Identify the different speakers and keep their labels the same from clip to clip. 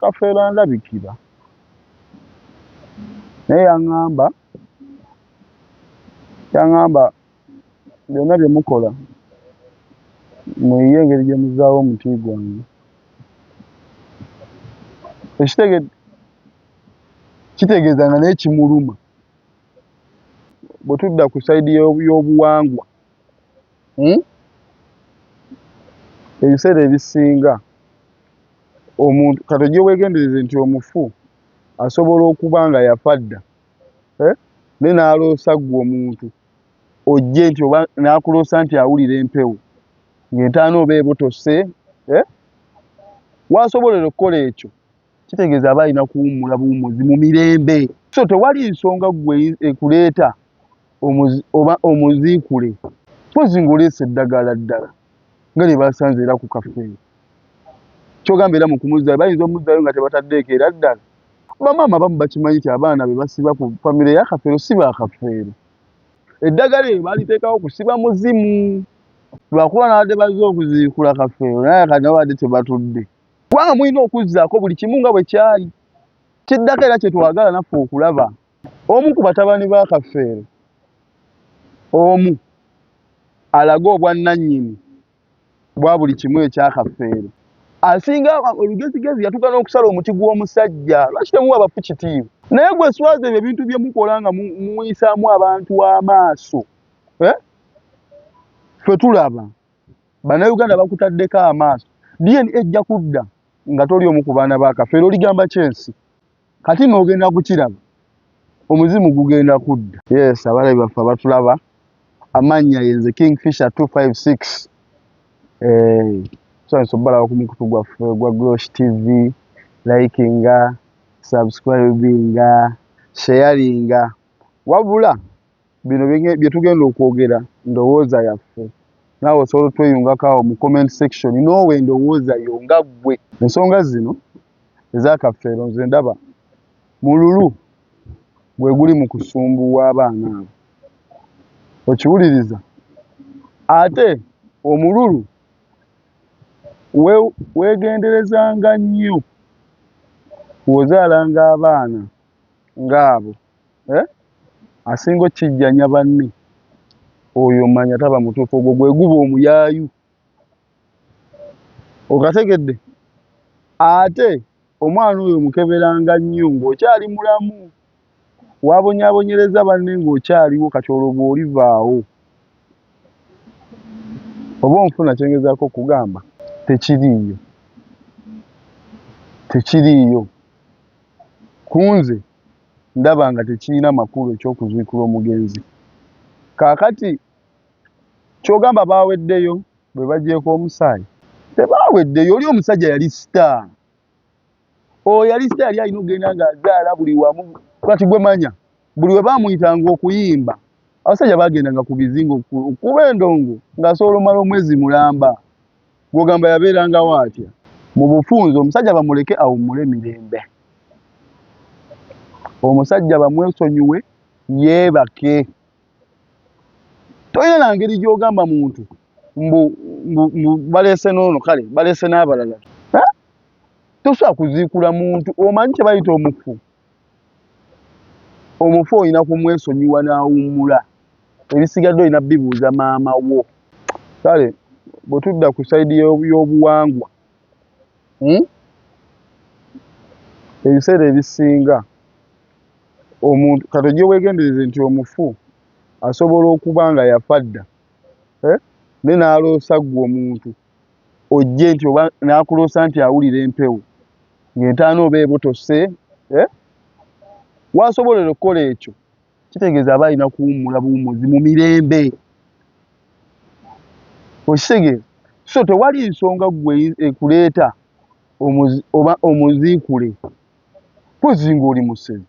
Speaker 1: Kafeero andabikira naye yaŋŋamba yaŋŋamba byonna bye mukola muyiye engeri gye muzzaawo omuti gwange. Okitegedde? Kitegeeza nga naye kimuluma. Bwe tudda ku sayidi y'obuwangwa, hmm? Ebiseera ebisinga omuntu kati ojje weegendereze nti omufu asobola okuba nga yafa dda, eh? Naye n'aloosa ggwe omuntu ojje nti oba n'akuloosa nti awulira empewo ng'entaana oba ebotose, eh? W'asobolera okukola ekyo kitegeeza aba alina kuwummula buwummuzi mu mirembe. So tewali nsonga ggwe ekuleeta oba omuziikule mpozzi ng'oleese eddagala ddala nga lye basanze era ku kafeero. Ky'ogamba era mu kumuzzaayo bayinza omuzzaayo nga tebataddeeko era ddala. Bamaama abamu bakimanyi nti abaana be basiba ku famire ya Kafeero si ba Kafeero. Eddagala eryo baaliteekawo kusiba muzimu lwakuba nabadde bazze okuziikula Kafeero naye kati nabo badde tebatudde. Kubanga mulina okuzzaako buli kimu nga bwe kyali. Kiddako era kye twagala naffe okulaba. Omu ku batabani ba Kafeero omu alage obwannannyini bwa buli kimu ekya Kafeero. Asinga olugezigezi yatuuka n'okusala omuti gw'omusajja. Lwaki temuwa bafu kitiibwa? Naye gwe swaza ebyo ebintu bye mukola nga muyisaamu abantu amaaso. Eh? Ffe tulaba. Bannayuganda bakutaddeko amaaso. DNA ejja kudda nga toli omu ku baana ba Kafeero oligamba ki ensi? Kati nno ogenda kukiraba omuzimu gugenda kudda. Yes, abalabi baffe abatulaba amannya yenze Kingfisher 256 eh, tusanyusa obubalaba ku mukutu gwaffe ogwa Glosh TV, likinga, subscribinga, sharinga. Wabula bino bye tugenda okwogera ndowooza yaffe, naawe osobola otweyungako awo mu comment section n'owa endowooza yo nga ggwe. Ensonga zino eza Kafeero nze ndaba mululu gwe guli mu kusumbuwa abaana abo, okiwuliriza? Ate omululu weegenderezanga nnyo bw'ozaalanga abaana ng'abo. Eh? Asinga okukijjanya banne oyo manya taba mutuufu, ogwo gwe guba omuyaayu. Okategedde? Ate omwana oyo mukeberanga nnyo ng'okyali mulamu, wabonyaabonyereza banne ng'okyaliwo, kati olwo bw'olivaawo oba onfuna kye ngezaako okugamba? Tekiriiyo, tekiriiyo ku nze. Ndaba nga tekirina makulu eky'okuziikula omugenzi. Kaakati ky'ogamba baaweddeyo bwe bagyeko omusaayi? Tebaaweddeyo, oli omusajja yali star. Oyo yali star, yali alina okugenda ng'azaala buli wamu. Kati gwe manya buli we baamuyitanga okuyimba, abasajja baagendanga ku bizinga okuba endongo ng'asobola omala omwezi mulamba. Gw'ogamba yabeerangawo atya? Mu bufunze omusajja bamuleke awummule mirembe. Omusajja bamwesonyiwe yeebake. Tolina na ngeri gy'ogamba muntu mbu, mbu, mbu baleese n'ono kale baleese n'abalala. Tosobola kuziikula muntu, omanyi kye bayita omufu? Omufu olina kumwesonyiwa n'awummula, ebisigadde olina bibuuza maama wo. Kale bwe tudda ku sayidi y'obuwangwa, hmm? Ebiseera ebisinga omuntu kati ojje weegendereze nti omufu asobola okuba nga yafa dda, eh? Naye n'aloosa ggwe omuntu ojje nti oba n'akuloosa nti awulira empewo ng'entaana oba ebotose, eh? W'asobolera okukola ekyo kitegeeza aba alina kuwummula buwummuzi mu mirembe. Okitegeera? So tewali nsonga ggwe ekuleeta oba omuziikule mpozzi ng'oli musezi,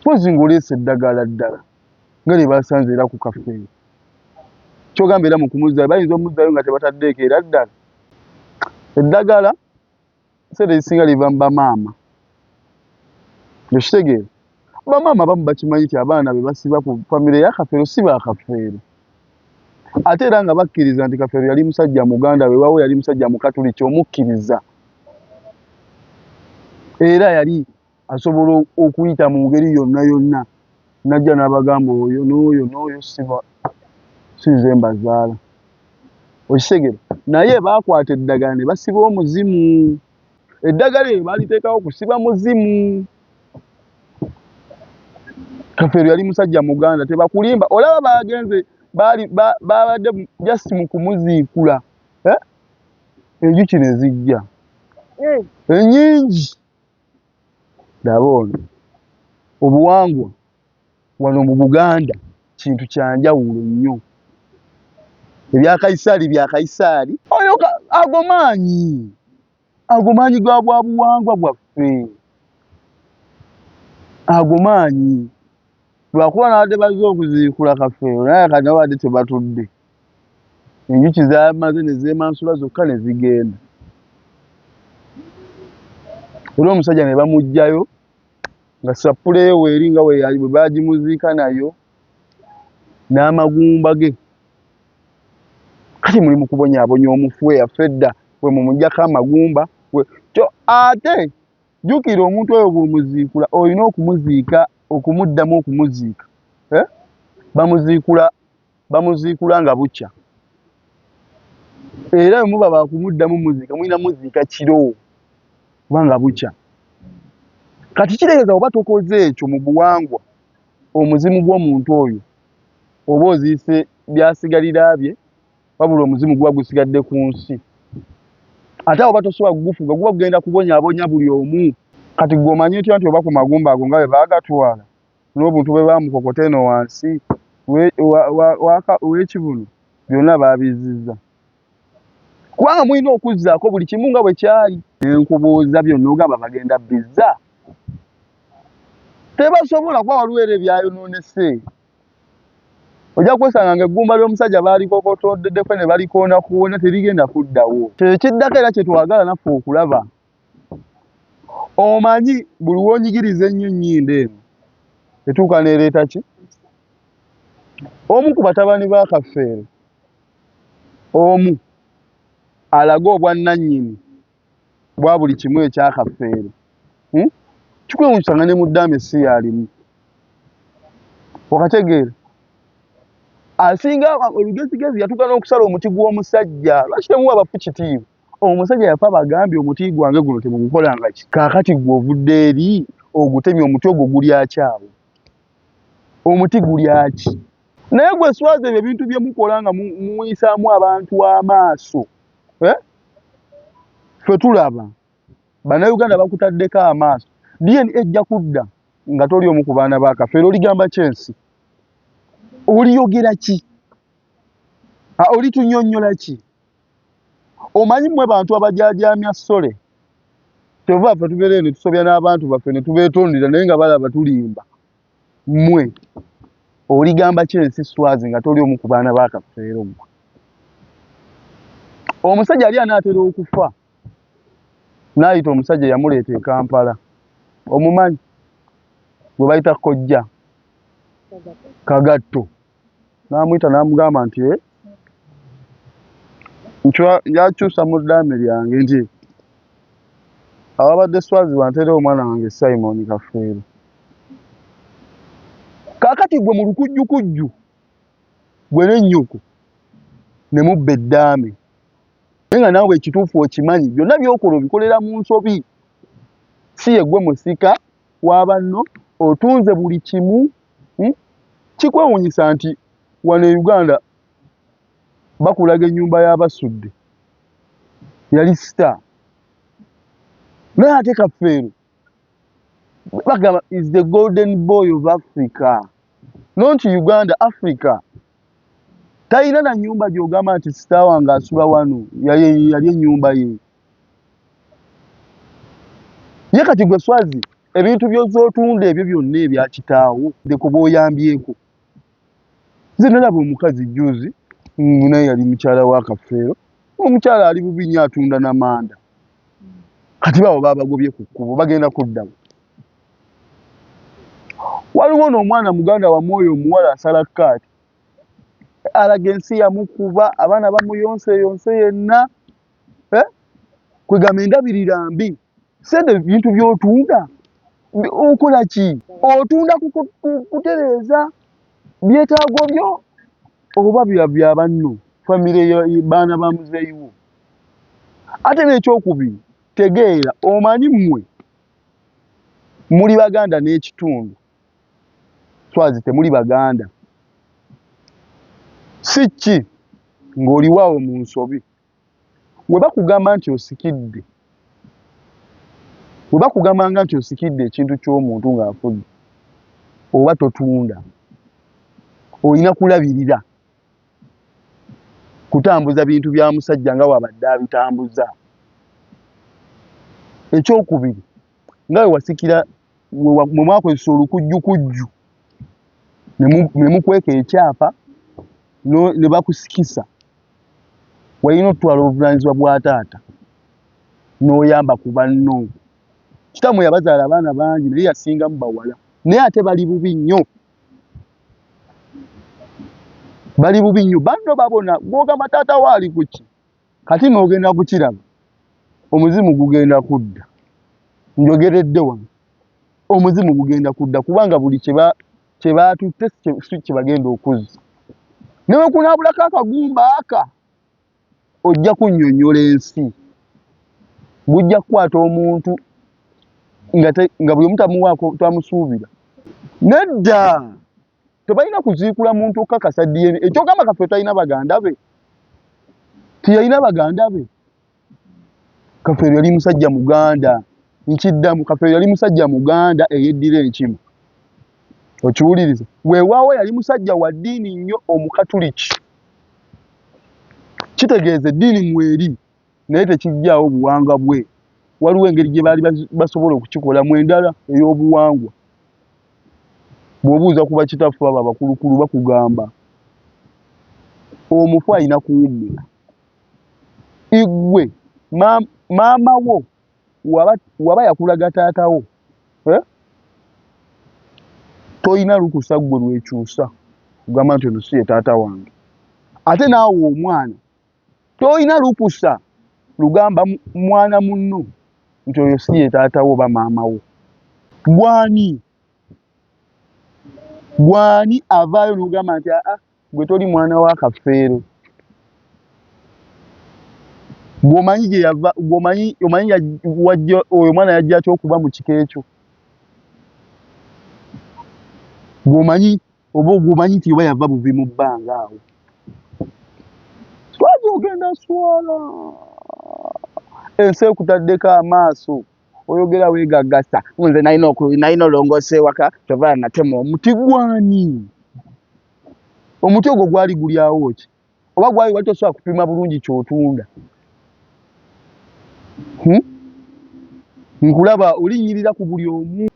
Speaker 1: mpozzi ng'oleese eddagala ddala nga lye basanze era ku Kafeero. Ky'ogamba era mu kumuzzaayo bayinza omuzzaayo nga tebataddeeko era ddala. Eddagala ebiseera ebisinga liva mu bamaama. Okitegeera? Bamaama abamu bakimanyi nti abaana be basiba ku famire ya Kafeero si ba Kafeero. Ate era nga bakkiriza nti Kafeero yali musajja Muganda, weewaawo yali musajja Mukatuliki omukkiriza. Era yali asobola okuyita mu ngeri yonna yonna n'ajja n'abagamba oyo n'oyo n'oyo siba si nze mbazaala. Okitegera? Naye baakwata eddagala ne basiba omuzimu. Eddagala eryo baaliteekawo kusiba muzimu. Kafeero yali musajja Muganda, tebakulimba. Olaba baagenze baali babadde just mu kumuziikula, eh? Enjuki ne zijja ennyingi. Laba ono obuwangwa wano mu Buganda kintu kya njawulo nnyo. Ebya Kayisaali bya Kayisaali. Oyo ago maanyi, ago maanyi ga bwa buwangwa bwaffe, ago maanyi. Lwakuba nabadde bazze okuziikula Kafeero, naye kati nabo badde tebatudde. Enjuki zamaze ne zeemansula zokka ne zigenda. Era omusajja ne bamuggyayo nga sappule ye weeri nga bwe yali bwe baagimuziika nayo n'amagumba ge. Kati muli mu kubonyaabonya omufu eyafa edda, bwe mumuggyako amagumba kyo ate jjukira omuntu oyo bw'omuziikula olina okumuziika okumuddamu okumuziika, eh? Bamuziikula, bamuziikula nga bukya. Era bwe muba bakumuddamu muziika mulina muziika kiro kubanga bukya. Kati kitegeeza oba tokoze ekyo mu buwangwa, omuzimu gw'omuntu oyo oba oziise byasigalira bye, wabula omuzimu guba gusigadde ku nsi. Ate awo oba tosobola kugufuga, guba gugenda kubonyaabonya buli omu. Kati ggwe omanyi otya nti oba ku magumba ago nga bwe baagatwala n'obuntu bwe baamukokota eno wansi w'ekibuno byonna baabizizza? Kubanga mulina okuzzaako buli kimu nga bwe kyali. Ne nkubuuza byonna ogamba bagenda bizza? Tebasobola kuba waliwo era ebyayonoonese. Ojja kwesanga ng'eggumba ly'omusajja baalikokotoddeko ne balikoonakoona terigenda kuddawo. Kye kiddako era kye twagala naffe okulaba. Omanyi buli w'onyigiriza ennyo ennyindo eno etuuka n'ereeta ki? Omu ku batabani ba Kafeero omu alaga obwannannyini bwa buli kimu ekya Kafeero. Kikwewuunyisa nga ne mu ddaame si y'alimu. Okategeera? Asinga olugezigezi yatuuka n'okusala omuti gw'omusajja. Lwaki temuwa bafu kitiibwa? Omusajja yafa bagambye omuti gwange guno temugukolanga ki? Kaakati ggwe ovudde eri ogutemye omuti ogwo gulya ki awo? Omuti gulya ki? Naye gwe swazi ebyo ebintu bye mukola nga muyisaamu abantu amaaso, eh? Ffe tulaba Bannayuganda bakutaddeko amaaso. DNA ejja kudda nga toli omu ku baana ba Kafeero. Oligamba ki ensi? Oliyogera ki? Olitunyonnyola ki? Omanyi mmwe bantu abajaajaamya ssole, kyova ffe tubeera eyo ne tusobya n'abantu baffe ne tubeetondera naye nga balaba tulimba. Mmwe oligamba ki ensi swazi nga toli omu ku baana ba Kafeero ggwe? Omusajja yali anaatera okufa n'ayita omusajja eyamuleeta e Kampala, omumanyi gwe bayita Kojja Kagatto, n'amuyita n'amugamba nti njakyusa mu ddaame lyange nti awabadde swazi wanteera omwana wange Simon Kafeero. Kaakati gwe mu lukujjukujju gwe n'ennyoko ne mubba eddaame, naye nga naawe ekituufu okimanyi, byonna by'okola obikolera mu nsobi. Si ye gwe musika wa banno, otunze buli kimu. Kikwewuunyisa nti wano e Uganda bakulaga ennyumba y'Abasudde yali star, naye ate Kafeero bagamba is the golden boy of Africa, not Uganda, Africa. Talina na nnyumba gy'ogamba nti star wange asula wano, yali ennyumba ye. Ye kati gwe swazi ebintu by'oz'otunda ebyo byonna ebya kitaawo ndeko bw'oyambyeko. Nze nalaba omukazi jjuuzi naye yali mukyala wa Kafeero, omukyala ali bubi nnyo atunda na manda. Kati baabo babagobye ku kkubo bagenda kuddawo. Waliwo n'omwana muganda wa mwoyo omuwala asala kaati alaga ensi yamukuba, abaana bamuyonseyonse yenna, eh? Kwegamba endabirira mbi. Sente bintu by'otunda okola ki? Otunda kutereeza byetaago byo oba bya banno, famire, baana ba muzeeyi wo? Ate n'ekyokubiri, tegeera, omanyi mmwe muli Baganda n'ekitundu, Swazi temuli Baganda. Si ki ng'oliwaawo mu nsobi, we bakugamba nti osikidde, we bakugambanga nti osikidde ekintu ky'omuntu ng'afudde, oba totunda, olina kulabirira kutambuza bintu bya musajja nga wabadde abitambuza. Ekyokubiri, nga we wasikira, mwe mwakozesa olukujjukujju ne mukweka ekyapa ne bakusikisa, walina okutwala obuvunaanyizibwa bwa taata n'oyamba ku banno. Kitammwe yabazaala abaana bangi, naye yasingamu bawala, naye ate bali bubi nnyo, bali bubi nnyo. Banno babona gw'ogamba taata wo ali ku ki, kati n'ogenda kukiraba omuzimu gugenda kudda. Njogeredde wano, omuzimu gugenda kudda, kubanga buli kye baatutte si kye bagenda okuzza. Ne bwe kunaabulako akagumba aka, ojja kunnyonnyola ensi. Gujja kukwata omuntu nga buli omu tamuwaako tamusuubira. Nedda, tebalina kuziikula muntu okukakasa DNA. Ekyogamba Kafeero talina baganda be? Teyalina baganda be? Kafeero yali musajja Muganda. Nkiddamu, Kafeero yali musajja Muganda eyeddira Enkima. Okiwuliriza? Weewaawo yali musajja wa ddiini nnyo, Omukatuliki. Kitegeeza eddiini mweri, naye tekijjaawo buwangwa bwe. Waliwo engeri gye baali basobola okukikolamu endala ey'obuwangwa. Bw'obuuza ku bakitaffe abo abakulukulu, bakugamba omufu alina kuwummula. Igwe maama wo waba yakulaga taata wo, eh? Toyina lukusa ggwe lwekyusa kugamba nti ono si ye taata wange. Ate naawe omwana toyina lukusa lugamba mwana munno nti oyo si ye taata wo oba maama wo. Gwani gwani avaayo n'ogamba nti aa, gwe toli mwana wa Kafeero? Gwomanyi gye yava, gwomanyi, omanyi wajja oyo omwana yajja atya okuba mu kika ekyo? Gwomanyi, oba gwomanyi nti oba yava buvi mu bbanga awo? Swazi, ogenda swala, ensi ekutaddeko amaaso. Oyogera weegagasa, nze nalina olongoosa ewaka, kyova natema omuti. Gwani omuti ogwo? Gwali gulyawo ki? Oba gwali wali tosobola kupima bulungi kyotunda? Hmm? Nkulaba olinnyirira ku buli omu.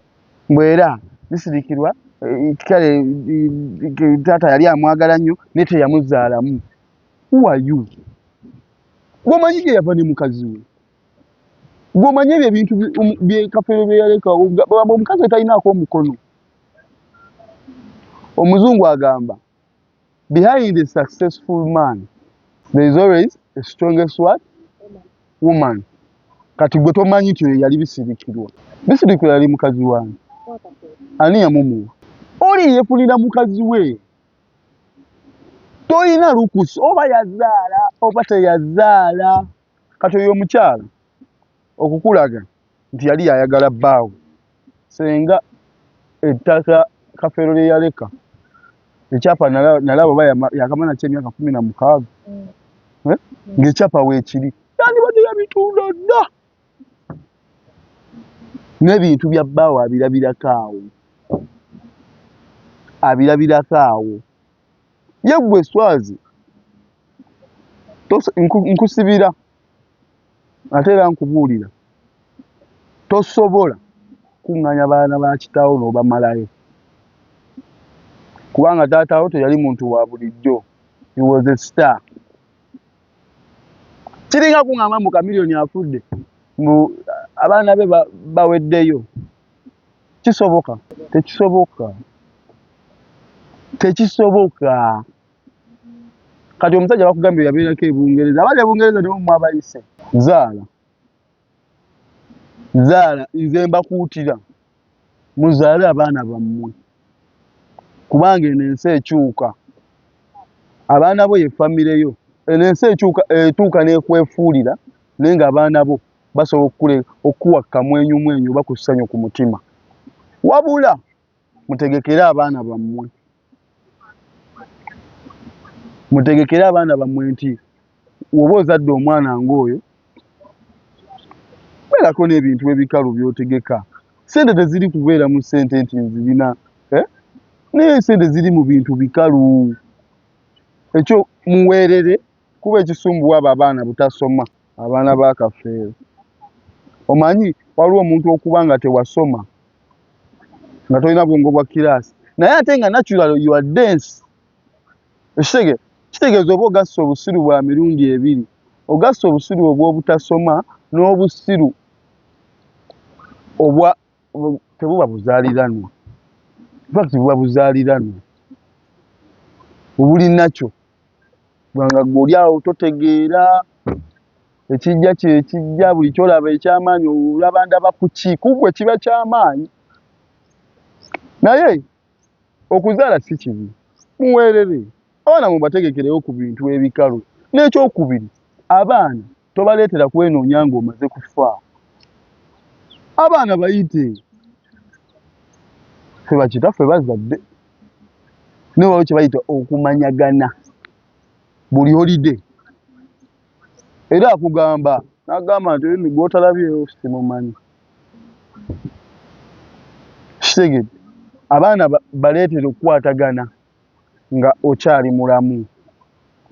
Speaker 1: Mbwera bisirikirwa, kale taata yali amwagala nnyo naye teyamuzaalamu. Who are you? Gwomanyi gye yava ne mukazi we? Gwomanyi ebyo ebintu bye Kafeero bye yaleka, omukazi we talinaako omukono? Omuzungu agamba, behind a successful man there is always a strongest what? Woman. Kati gwe tomanyi nti oyo yali Bisirikirwa? Bisirikirwa yali mukazi wange. Ani yamumuwa? Oli yefunira mukazi we. Toyina lukusa, oba yazaala oba teyazaala. Kati oyo omukyala okukulaga nti yali yayagala bbaawe, senga ettaka Kafeero lye yaleka, ekyapa nalaba oba yakamana ki emyaka 16, eh? Ng'ekyapa weekiri, yandibadde yabitunda dda. N'ebintu bya bbaawe abirabirako awo, abirabirako awo. Ye ggwe Swazi, nkusibira ate era nkubuulira, tosobola kuŋŋanya baana ba kitaawo n'obamalayo, kubanga taataawo teyali muntu wa bulijjo. He was a star. Kiringa kuŋŋamba mu Kamiliyoni afudde, mbu abaana be baweddeyo. Kisoboka? Tekisoboka, tekisoboka. Kati omusajja bakugambye yabeerako e Bungereza, abali e Bungereza nibo mwabayise zaala. Zaala, nze mbakuutira muzaale abaana bammwe, kubanga eno ensi ekyuka. Abaana bo ye famire yo. Eno ensi ekyuka, etuuka n'ekwefuulira, naye ng'abaana bo basobola okukuwa kamwenyumwenyu oba ku ssanyu ku mutima. Wabula mutegekere abaana bammwe, mutegekere abaana bammwe nti woba ozadde omwana ng'oyo, beerako n'ebintu ebikalu by'otegeka. Ssente teziri kubeera mu ssente nti nzirina, eh? Naye ssente ziri mu bintu bikalu. Ekyo muweerere, kuba ekisumbuwa abo abaana butasoma, abaana ba Kafeero. Omanyi waliwo omuntu okuba nga tewasoma, nga tolina bwongo bwa kiraasi, naye ate nga natural you are dense. Ekitege kitegeeza oba ogasse obusiru bwa mirundi ebiri, ogasse obusiru obw'obutasoma n'obusiru obwa tebuba buzaaliranwa. In fact buba buzaaliranwa obuli nakyo, kubanga ggwe oli awo totegeera ekijja kyekijja, buli ky'olaba eky'amaanyi olaba ndaba ku ki, ku ggwe kiba ky'amaanyi. Naye okuzaala si kibi, muweerere abaana, mubategekerewo ku bintu ebikalu. N'ekyokubiri, abaana tobaleetera kwenoonya ng'omaze kufa. Abaana bayite, ffe bakitaffe bazadde, naye waliwo kye bayita okumanyagana buli holiday. Era akugamba n'agamba nti oyo gw'otalabyewo simumanyi. Kitegedde, abaana baleetere okukwatagana nga okyali mulamu,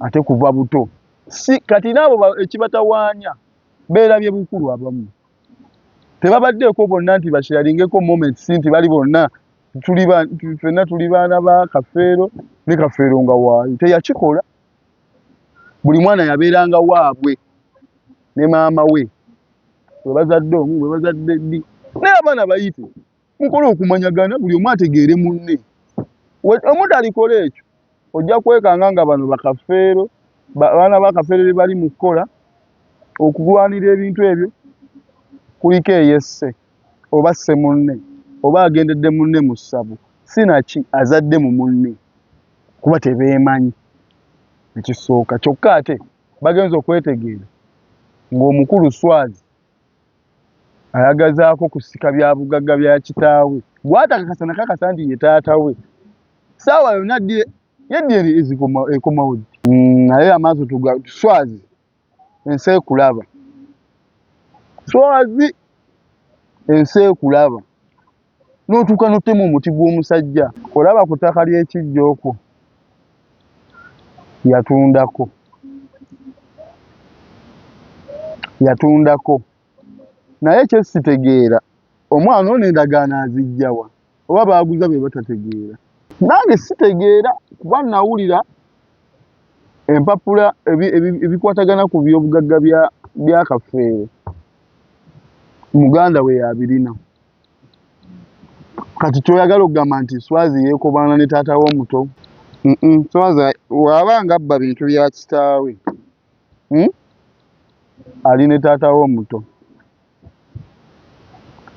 Speaker 1: ate kuva buto. Si kati n'abo ekibatawaanya beerabye bukulu, abamu tebabaddeeko bonna nti basharingeko moments nti bali bonna ffenna tuli baana ba Kafeero ne Kafeero nga waayo teyakikola. Buli mwana yabeeranga waabwe ne maama we, bwe bazadde omu, bwe bazadde ddi. Naye abaana bayite mukole okumanyagana, buli omu ategeere munne. Omutalikola ekyo ojja kwekanga nga bano bakafeero, abaana ba Kafeero bye bali mu kukola okulwanira ebintu ebyo, kuliko eyesse oba asse munne oba agendedde munne mu ssabo, si naki azadde mu munne, kuba tebeemanyi ekisooka. Kyokka ate bagenze okwetegeera ng'omukulu Swazi ayagazaako kusika bya bugagga bya kitaawe, gw'atakakasa nakakasa nti ye taata we. Ssaawa yonna ye DNA ekomawo ddi? Naye amaaso tuga Swazi ensi ekulaba, Swazi ensi ekulaba, n'otuuka n'otema omuti gw'omusajja. Olaba ku ttaka ly'ekiggya okwo yatundako, yatundako, naye kye sitegeera omwana ono endagaano aziggya wa, oba baaguza be batategeera. Nange sitegeera, kuba nawulira empapula ebikwatagana ku byobugagga bya Kafeero, muganda we yabirina. Kati kyoyagala okugamba nti Swazi yeekobaana ne taata we omuto? Swazi bw'aba ng'abba bintu bya kitaawe, Ali ne taata we omuto,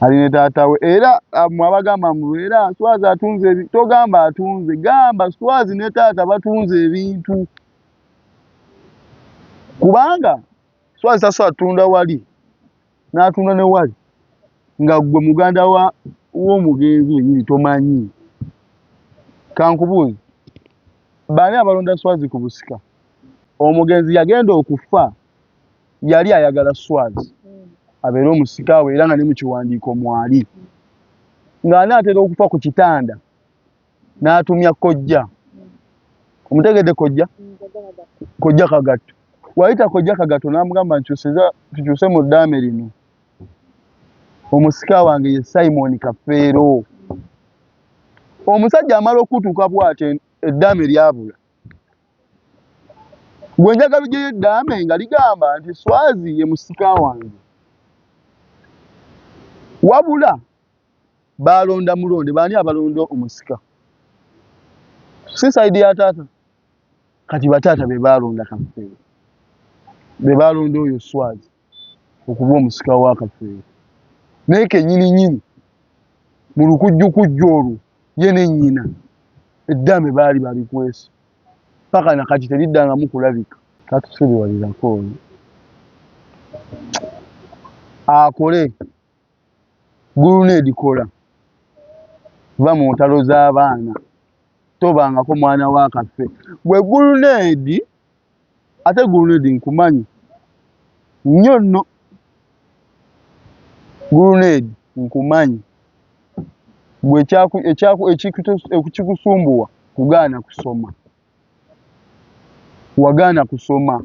Speaker 1: ali ne taata we. Era mwe abagamba mbu era Swazi atunze, togamba atunze, gamba Swazi ne taata batunze ebintu, kubanga Swazi tasobola tunda wali n'atunda ne wali nga ggwe muganda wa w'omugenzi wennyini tomanyi. Kankubuuze, baani abalonda Swazi ku busika? Omugenzi yagenda okufa yali ayagala Swazi abeere omusika we, era nga ne mu kiwandiiko mwali. Ng'anaatera okufa ku kitanda n'atumya kojja. Omutegedde kojja? Kojja Kagatto. Wayita kojja Kagatto n'amugamba nkyusiza, tukyuse mu ddaame lino. Omusika wange ye Simon Kafeero. Omusajja amala okutuuka bw'atyo eddaame lyabula. Gwe njagala ugyeyo eddaame nga ligamba nti Swazi ye musika wange. Wabula baalonda mulonde, baani abalonda omusika? Si sayidi ya taata. Kati bataata be baalonda Kafeero, be baalonda oyo Swazi okuba omusika wa Kafeero. Naye kennyini nnyini mu lukujjukujju olwo ye ne nnyina eddambe baali balikwese paka na kati teriddangamu kulabika. Tatusiriwalirako oyo akole guluneedi kola va mu ntalo z'abaana tobangako mwana wa kaffe gwe guluneedi ate guluneedi nkumanyi nnyo nno guluneedi nkumanyi gwe ekikusumbuwa kugaana kusoma wagaana kusoma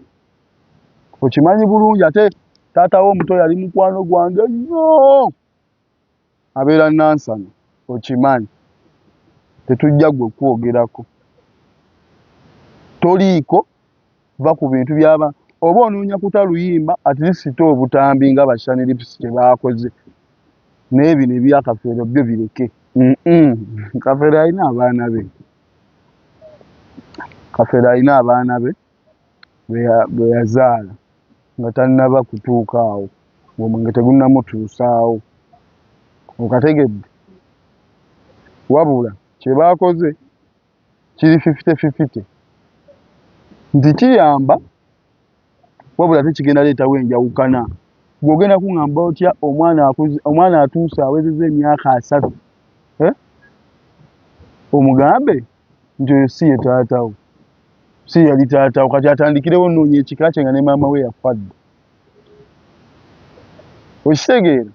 Speaker 1: okimanyi bulungi ate taata wo omuto yali mukwano gwange nnyo abeera Nansana okimanyi tetujja gwe kwogerako toliiko va ku bintu byaba oba onoonya kuta luyimba at least ta obutambi nga ba Shani Lips kye baakoze naye bino ebya Kafeero byo bireke. Kafeero alina abaana be, Kafeero alina abaana be bwe yazaala nga tannaba kutuuka awo ng'omwenge tegunnamutuusaawo okategedde wabula kye baakoze kiri fifite fifite nti kiyamba wabula ate kigenda leetawo enjawukana gwe ogenda kuŋŋamba otya omwana akuze omwana atuuse awezezza emyaka 30 eh? Omugambe nti oyo si ye taatawo si yali taatawo kati atandikirewo nnoonya ekika kye nga ne maama we yafa dda okitegeera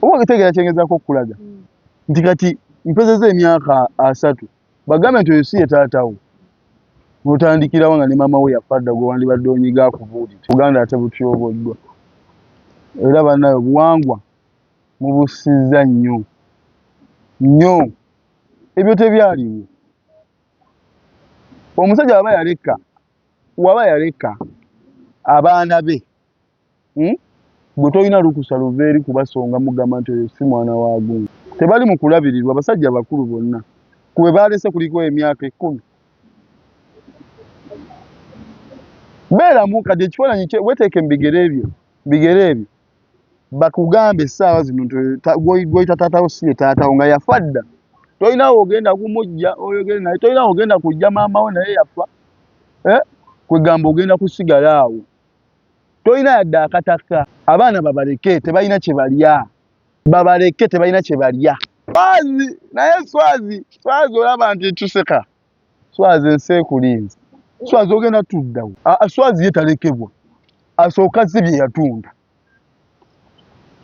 Speaker 1: oba okitegeera kyengezaako okukulaga nti kati mpezeza emyaka 30 bagambe nti oyo si ye taatawo n'otandikirawo nga ne maama we yafa dda gwe wandibadde onyiga akubuulire Buganda ate butyoboddwa era bannaye obuwangwa mubusizza nnyo nnyo ebyo tebyaliwo omusajja waba yaleka abaana be gwe tolina lukusa luva eri kubasonga mugamba nti oyo si mwana wa gundi tebali mu kulabirirwa abasajja bakulu bonna ku bwe balese kuliko emyaka 10 beeramu kati ekifaananyi weteeke mu bigere ebyo bakugambe essaawa zino nti gwoyita taatawo si ye taatawo nga yafa dda tolinawo ogenda kumujja oyogere naye tolinawo ogenda kujja maama we naye yafa kwegamba ogenda kusigala awo tolina yadde akataka abaana babaleke tebalina kye balya babaleke tebalina kye balya Swazi naye Swazi olaba nti tuseka Swazi ensi ekulinze Swazi ogenda tuddawo Swazi ye talekebwa asooka azze bye yatunda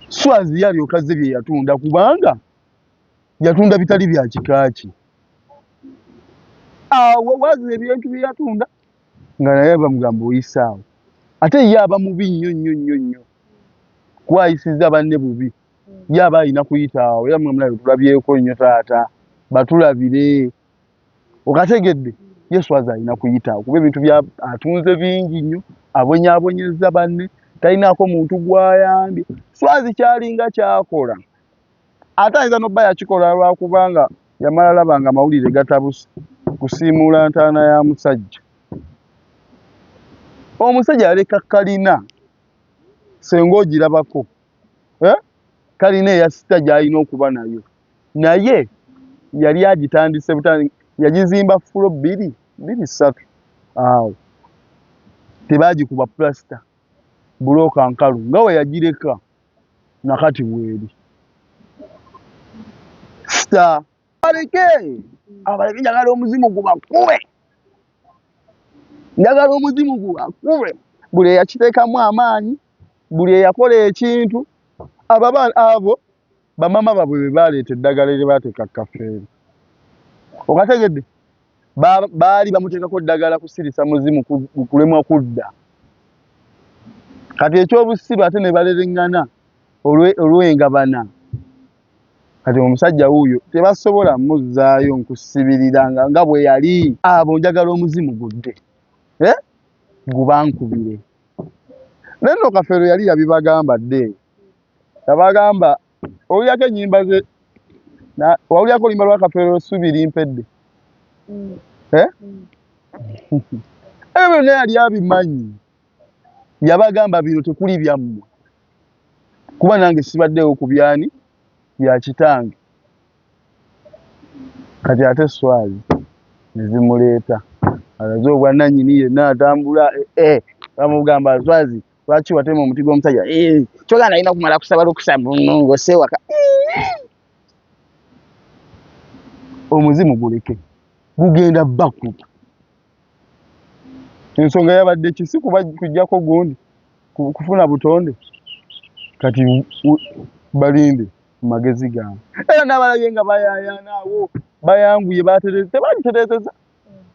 Speaker 1: Swazi ye alyoka azze bye yatunda kubanga yatunda bitali bya kika kye awo wazi ebintu bye yatunda nga naye bamugamba oyisaawo ate ye aba mubi nnyo nnyo nnyo nnyo kuba ayisizza banne bubi ye aba alina kuyita awo era mwe mulabe tulabyeko nnyo taata batulabire okategedde ye Swazi alina kuyita awo kuba ebintu bya atunze bingi nnyo abonyaabonyezza banne talinaako muntu gw'ayambye Swazi kyalinga kyakola ate ayinza n'obba yakikola lwakubanga yamala laba nga amawulire gatabuse kusiimuula ntaana ya musajja omusajja yaleka kalina senga ogirabako kalina eya sita gy'alina okuba nayo naye yali agitandise yagizimba fulo 2 2 3 awo tebaagikuba pulasita bulooka nkalu nga we yagireka nakati weeri sita baleke abaleke njagala omuzimu gubakube njagala omuzimu gubakube buli eyakiteekamu amaanyi buli eyakola ekintu abo bamama baabwe be baleeta eddagala erye baateeka Kafeero okategedde baali bamuteekako ddagala kusirisa muzimu kulemwa kudda kati ekyobusiru ate ne balereŋŋana olw'engabana kati omusajja wuuyo tebasobola muzzaayo nkusibirira nga bwe yali abo njagala omuzimu gudde gubankubire naye nno Kafeero yali yabibagamba dde yabagamba owulyako ennyimba ze wawulyako oluyimba lwa Kafeero ssubi limpedde ebyo byonna yali abimanyi yabagamba bino tekuli byammwe Kuba nange sibaddeewo ku byani bya kitange. Kati ate Swazi ne zimuleeta alaze obwannannyini yenna atambula eh, bamugamba Swazi lwaki watema omuti gw'omusajja eh, kyoganda alina kumala kusaba lukusa ng'osse ewaka omuzimu guleke gugenda bakuba ensonga yabadde ki si kuba kujjako gundi kufuna butonde kati balinde magezi gange era n'abalabye nga bayayaana awo bayanguye batereze tebagitereezeza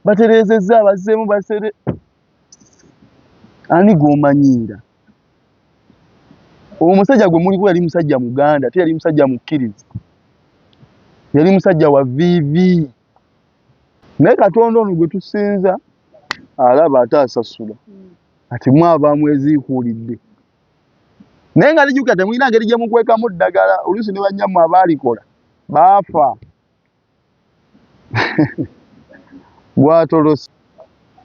Speaker 1: batereezezza abazzeemu basere ani gw'omanyiira omusajja gwe muliko yali musajja muganda ate yali musajja mukkiriza yali musajja wa viivi naye katonda ono gwe tusinza alaba ate asasula ati mwaba mweziikuulidde naye nga lijukira temulina ngeri gye mukwekamu ddagala oluusi ne bannyammwe abaalikola baafa gwatolose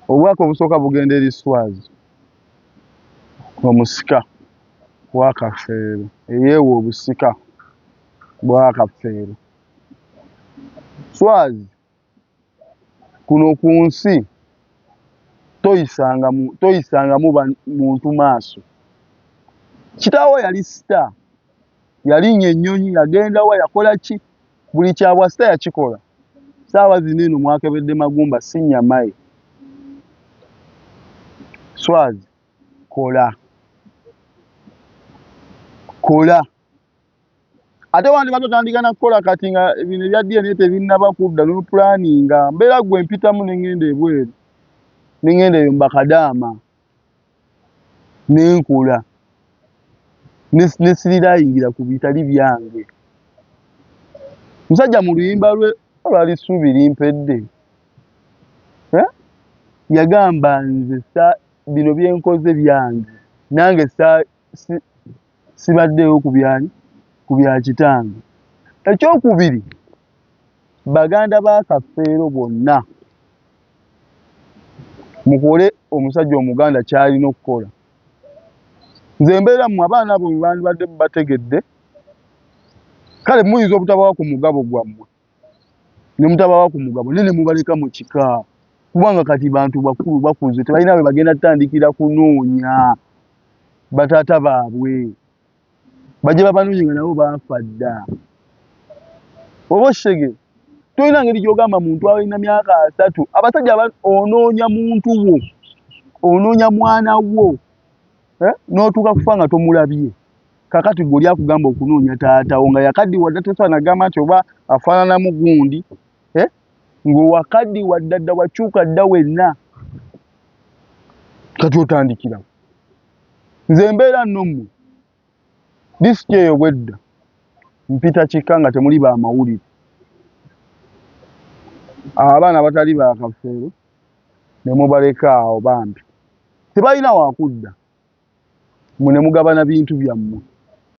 Speaker 1: obwaka obusooka bugenda eri Swazi omusika wa Kafeero eyeewa obusika bwa Kafeero Swazi kuno ku nsi toyisangamu muntu maaso. Kitaawo yali star, yalinnya ennyonyi, yagenda wa, yakola ki, buli kya bwa star yakikola. Ssaawa zino eno mwakebedde magumba si nnyama ye. Swazi kola, kola. Ate wandibadde otandika na kukola kati nga bino ebya DNA tebinnaba kudda n'opulaninga. Mbeera ggwe mpitamu ne ŋŋenda ebweru, ne ŋŋenda eyo mu bakadaama ne nkola ne sirirayingira ku bitali byange. Musajja mu luyimba lwe olwali ssuubi limpedde eh? Yagamba nze bino bye nkoze byange nange sibaddeewo ku byani ku bya kitange. Ekyokubiri, baganda ba Kafeero bonna mukole omusajja omuganda ky'alina okukola. Nze mbeera mmwe abaana abo bandibadde bategedde, kale muyinza obutabawa ku mugabo gwammwe ne mutabawa ku mugabo naye ne mubaleka mu kika, kubanga kati bantu bakulu bakuze tebalina we bagenda kutandikira kunoonya bataata baabwe, bajje babanoonye nga nabo baafa dda. Oba oshege tolina ngeri gy'ogamba muntu alina myaka 30. Abasajja onoonya muntu wo, onoonya mwana wo eh? N'otuuka kufa nga tomulabye. Kakati gwe oli akugamba okunoonya taatawo nga yakaddiwa dda, tosobola nagamba nti oba afaananamu gundi eh? Ng'owakaddiwa dda dda wakyuka dda wenna, kati otandikira. Nze mbeera nno mmwe disiki eyo bwedda mpita kika nga temuli ba mawulire, abaana abatali ba Kafeero ne mubaleka awo bambi tebalina wakudda, mmwe ne mugabana bintu byammwe.